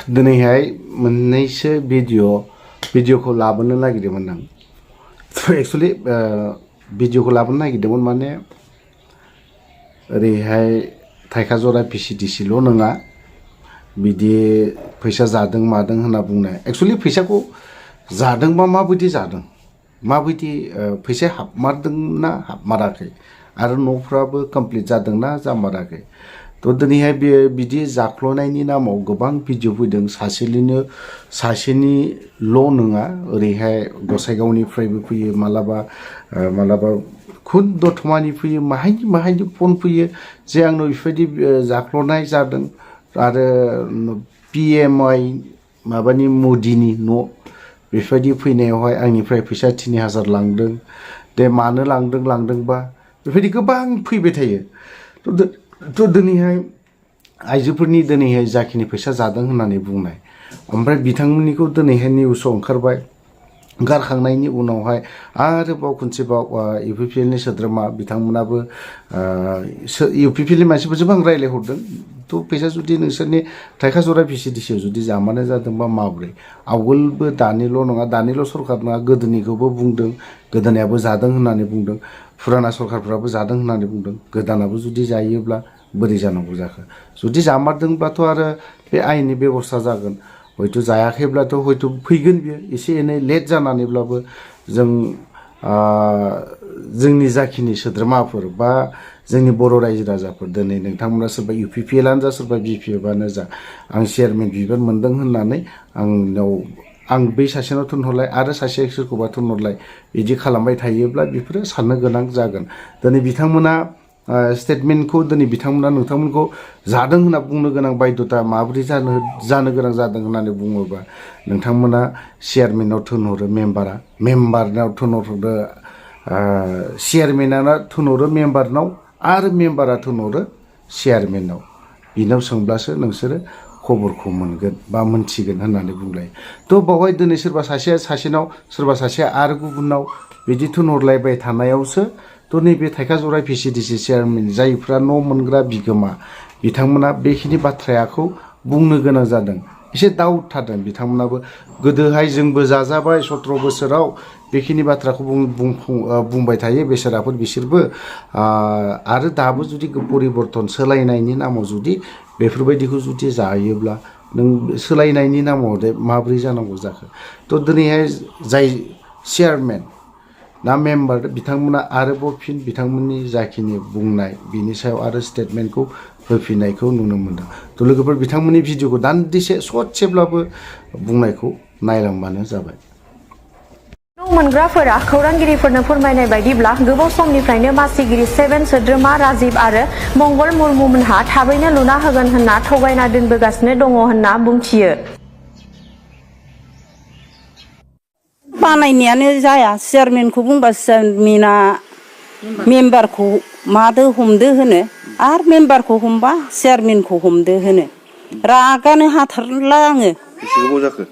दिनैहाय मोननैसो भिडिअखौ लाबोनो नागिरदोंमोन आं एक्चुअली भिडिअखौ लाबोनो नागिरदोंमोन माने ओरैहाय थाइखाजरा PCDCल' नङा बिदि फैसा जादों मादों होनना बुंनाय एक्चुअली फैसाखौ जादोंबा माबायदि जादों माबायदि फैसा हाबमारदों ना हाबमाराखै आरो न'फ्राबो कमप्लिट जादों ना जामाराखै तो दिनैहाय बे बिदि जाख्ल'नायनि नामाव गोबां भिडिअ फैदों सासेनिल' नङा ओरैहाय गसाइगावनिफ्रायबो फैयो मालाबा खुद दतमानि फैयो माहायनि फन फैयो जे आंनाव बेफोरबायदि जाख्ल'नाय जादों आरो PMI माबानि मोदीनि न' बेफोरबायदि फैनायावहाय आंनिफ्राय फैसा 3000 लांदों दे मानो लांदोंबा बेफोरबायदि गोबां फैबाय थायो तो दिनैहाय आइजोफोरनि दिनैहाय जाखिनि फैसा जादों होननानै बुंनाय ओमफ्राय बिथांमोननिखौ दिनैहाय निउसाव ओंखारबाय गारखांनायनि उनावहाय आरोबाव खनसेबाव UPPLनि सोद्रोमा बिथांमोनाबो UPPLनि मानसिफोरजोंबो आं रायज्लायहरदों तो फैसा जुदि नोंसोरनि थाइखाजरा PCDCआव जुदि जामानो जादोंबा माब्रै आवगोलबो दानिल' नङा दानिल' सरखार नङा गोदोनिखौबो बुंदों गोदोनियाबो जादों होननानै बुंदों फुराना सरखारफ्राबो जादों होननानै बुंदों गोदानाबो जुदि जायोब्ला बोरै जानांगौ जाखो जुदि जामारदोंब्लाथ' आरो बे आयेननि बेबस्था जागोन हयथ' जायाखैब्लाथ' हयथ' फैगोन बियो एसे एनै लेट जानानैब्लाबो जोंनि जाखिनि सोद्रोमाफोर बा जोंनि बर' रायजो राजाफोर दिनै नोंथांमोना सोरबा UPPLआनो जा सोरबा BPFआनो जा आं चेयारमेन बिबान मोनदों होननानै आं बै सासेनाव थुनहरलाय आरो सासे सोरखौबा थुनहरलाय बिदि खालामबाय थायोब्ला बेफोरो साननो गोनां जागोन दिनै बिथांमोना स्टेटमेन्टखौ दिनै बिथांमोना नोंथांमोनखौ जादों होनना बुंनो गोनां बायध'था माबोरै जानो गोनां जादों होननानै बुङोबा नोंथांमोना चेयारमेनाव थुनहरो मेम्बारनाव थुनहरो चेयारमेना थुनहरो मेम्बारनाव आरो मेम्बारा थुनहरो चेयारमेनाव बिनाव सोंब्लासो नोंसोरो खबरखौ मोनगोन बा मोनथिगोन होननानै बुंलायो तो बावहाय दिनै सोरबा सासेया सासेनाव सोरबा सासेया आरो गुबुनाव बिदि थुनहरलायबाय थानायावसो तो नैबे थाइखाजरा PCDC चेयारमेन जायफ्रा न' मोनग्रा बिगोमा बिथांमोना बेखिनि बाथ्राखौ बुंनो गोनां जादों एसे दाउट थादों बिथांमोनाबो गोदोहाय जोंबो जाजाबाय 17 बोसोराव बेखिनि बाथ्राखौ बुंबाय थायो बेसेराफोर बिसोरबो आरो दाबो जुदि परिबर्तन सोलायनायनि नामाव जुदि बेफोरबायदिखौ जुदि जायोब्ला नों सोलायनायनि नामाव माब्रै जानांगौ जाखो तो दिनैहाय जाय चेयारमेन ना मेम्बार बिथांमोना आरोबाव फिन बिथांमोननि जाखिनि बुंनाय बिनि सायाव आरो स्टेटमेन्टखौ होफिननायखौ नुनो मोनदों तो लोगोफोर बिथांमोननि भिडिअखौ दान्दिसे ससेब्लाबो बुंनायखौ नायलांबानो जाबाय न' मोनग्राफोरा खौरांगिरिफोरनो फोरमायनाय बायदिब्ला गोबाव समनिफ्रायनो मासिगिरि 7 सोद्रोमा राजिब आरो मंगल मुर्मुमोनहा थाबैनो लुना होगोन होनना थगायना दोनबोगासिनो दङ होनना बुंथियो बानायनायानो जाया चेयारमेनखौ बुंबा चेयारमेना मेम्बारखौ मादो हमदो होनो आरो मेम्बारखौ हमबा चेयारमेनखौ हमदो होनो रागानो हाथारला आङो बेसे गोबाव जाखो